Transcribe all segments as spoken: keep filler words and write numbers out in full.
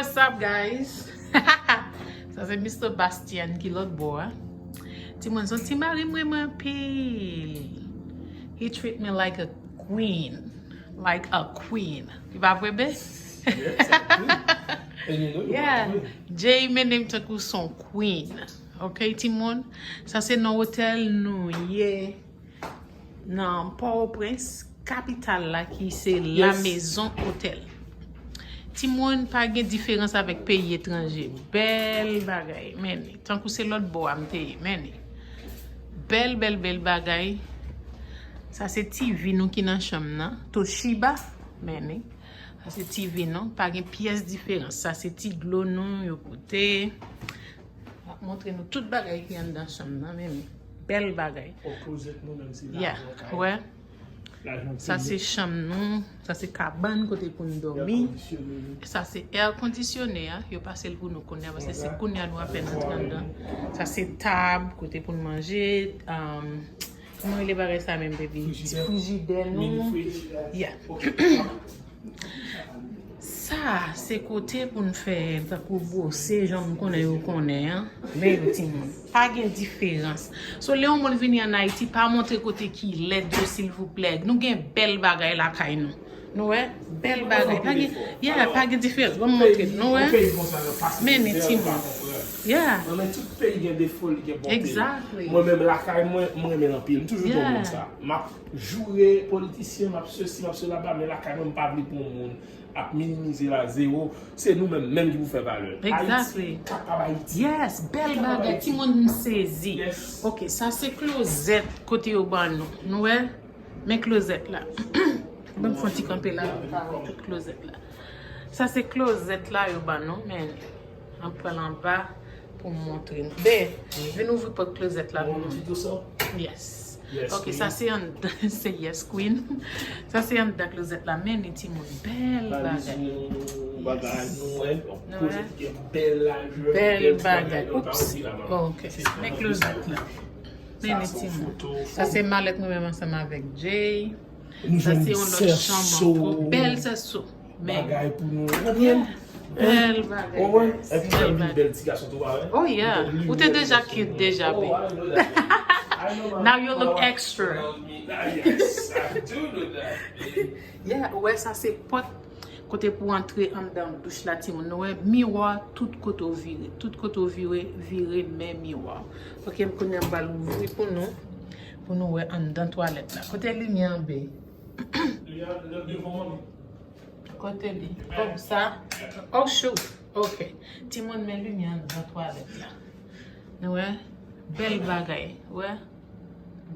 What's up, guys? Sa se Mister Bastian ki lòt bò a. Timoun, se yon ti mari m renmen anpil. He treat me like a queen. Like a queen. Li pa vre, be? Yeah. Jay mennen m tankou se yon queen. Ok, timoun? Sa se nan otèl nou ye nan Pòtoprens, kapital la, ki se La Maison Hotel. Timoun, pa gen diferans avèk peyi etranje. Bèl bagay, men tankou se lòt bò a m te ye, men bèl, bèl, bèl bagay. Sa se T V nou ki nan chanm nan, Toshiba, men sa se T V nou, pa gen pyès diferans. Sa se ti dlo nou, yo pote. M ap montre nou tout bagay ki anndan chanm nan, men bèl bagay. Fò klozèt nou menm se lajan kay. Yeah, wè. Sa se chanm nou, sa se kabann kote pou n dòmi. Sa se air conditionné a, yo pase l pou nou kounye a, paske se kounye a nou apèn antre anndan. Sa se tab, kote pou n manje, um, kòman rele bagay sa menm, baby? Frijidè. Frijidè nou. Mini fridge. Yeah. Ok. Sa se kote pou n fè tankou bwose, jan m konnen yo konnen an. Men yo, timoun, pa gen diferans. So, lè yon moun vini ann Ayiti, pa montre kote ki lèd yo, silvouplè. Nou gen bèl bagay lakay nou. Nou wè? Bèl bagay. Pa gen, yeah, pa gen diferans. Ban m montre nou, wè? Men ni timoun. Yeah. Mwen, men tout peyi gen defo l, gen bonte l. Exactly. Mwen menm lakay mwen, mwen renmen l anpil. M toujou di yon moun sa. M ap joure politisyen, m ap sesi, m ap sela, men lakay mwen, m pa vle pou yon moun ap minimize l a zewo. Se nou menm, menm ki pou fè valè. Exactly. Ayiti kapab Ayiti. Yes, bèl bagay. Timoun, m sezi. Yes. Ok, sa se klozèt kote yo ban nou. Nou wè? Men klozèt la. Ban m fè yon ti kanpe la, pou m pa wè tout klozèt la. Sa se klozèt la yo ban nou, men m ap pran l anba pou m montre nou. Be, vin ouvri pòt klozèt la pou nou. Yes. Ok, sa se anndan, se yes, queen. Sa se anndan klozèt la, men ni timoun, bèl bagay. Bagay nou wè, klozèt ki gen bèl lajè, bèl bagay. Oups. Ok, men klozèt la. Men ni timoun. Sa se malèt mwen menm ansanm avèk Jay. Sa se yon lòt chanm ankò. Bèl sèso. Bagay pou nou. Bèl bagay. Epi bèl, bèl ti gason tou, pa vre? Oh yeah. Ou te deja cute deja, babe. Now you look extra. Yes, I do know that, babe. Yeah, ou wè sa se pòt kote pou antre anndan douch la, timoun. Nou wè miwa tout kote w vire. Tout kote w vire, vire men miwa. Ok, m konnen m pral ouvri pou nou. Pou nou wè anndan twalèt la. Kote limyè an, be? Li a, li a devan manmi. Kote li? Oh, sa? Oh, shoot. Ok. Timoun, men limyè anndan twalèt la. Nou wè? Bèl bagay. Wè?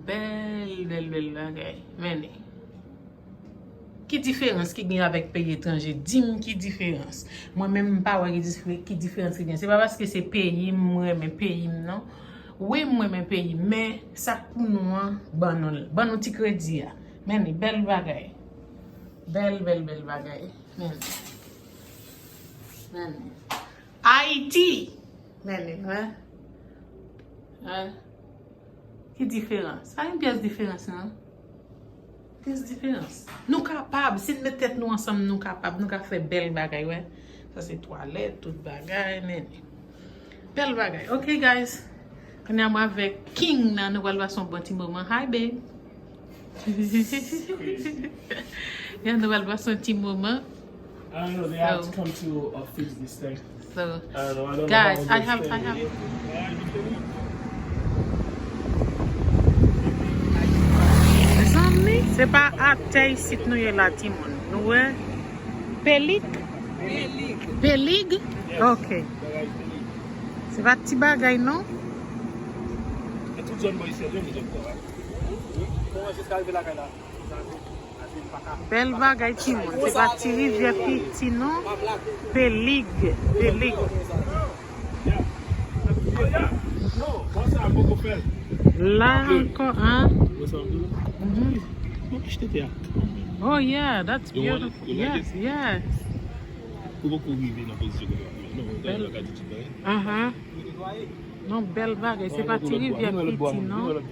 Bèl, bèl, bèl bagay. Men li. Ki diferans ki gen avèk peyi etranje? Di m ki diferans. Mwen menm, m pa wè ki dife-, ki diferans ki gen. Se pa paske se peyi m, m renmen peyi m, non. Wi, m renmen peyi m, men sa k pou nou an, ban nou l. Ban nou ti kredi a. Men li, bèl bagay. Bèl, bèl, bèl bagay. Men li. Men li. Ayiti! Men li, wè. Wè. Ki diferans? Pa gen pyès diferans, non. Pyès diferans. Nou kapab. Si n met tèt nou ansanm, nou kapab. Nou ka fè bèl bagay, wè. Sa se twalèt, tout bagay, men. Bèl bagay. Ok, guys. Kounye a mwen avèk King nan, nou pral pase yon bon ti moman. Hi, babe. Yeah, nou pral pase yon ti moman. I don't know, they have to come to a fix this thing. So, I don't know, I don't know guys, how I have, I have. Mezanmi, se pa atè isit nou ye la, timoun. Nou wè? Pelik? Pelik. Pelik? Ok. Se pa ti bagay, non? E tout zòn bò isit, yo, yo, yo. Bèl bagay, timoun. Se pa Ti Rivyè Piti, non. Pelig. Pelig. La ankò, hein? Mhm. Oh, yeah, that's beautiful. Yes, yes. Aha. Non, bèl bagay. Se pa Ti Rivyè Piti, non.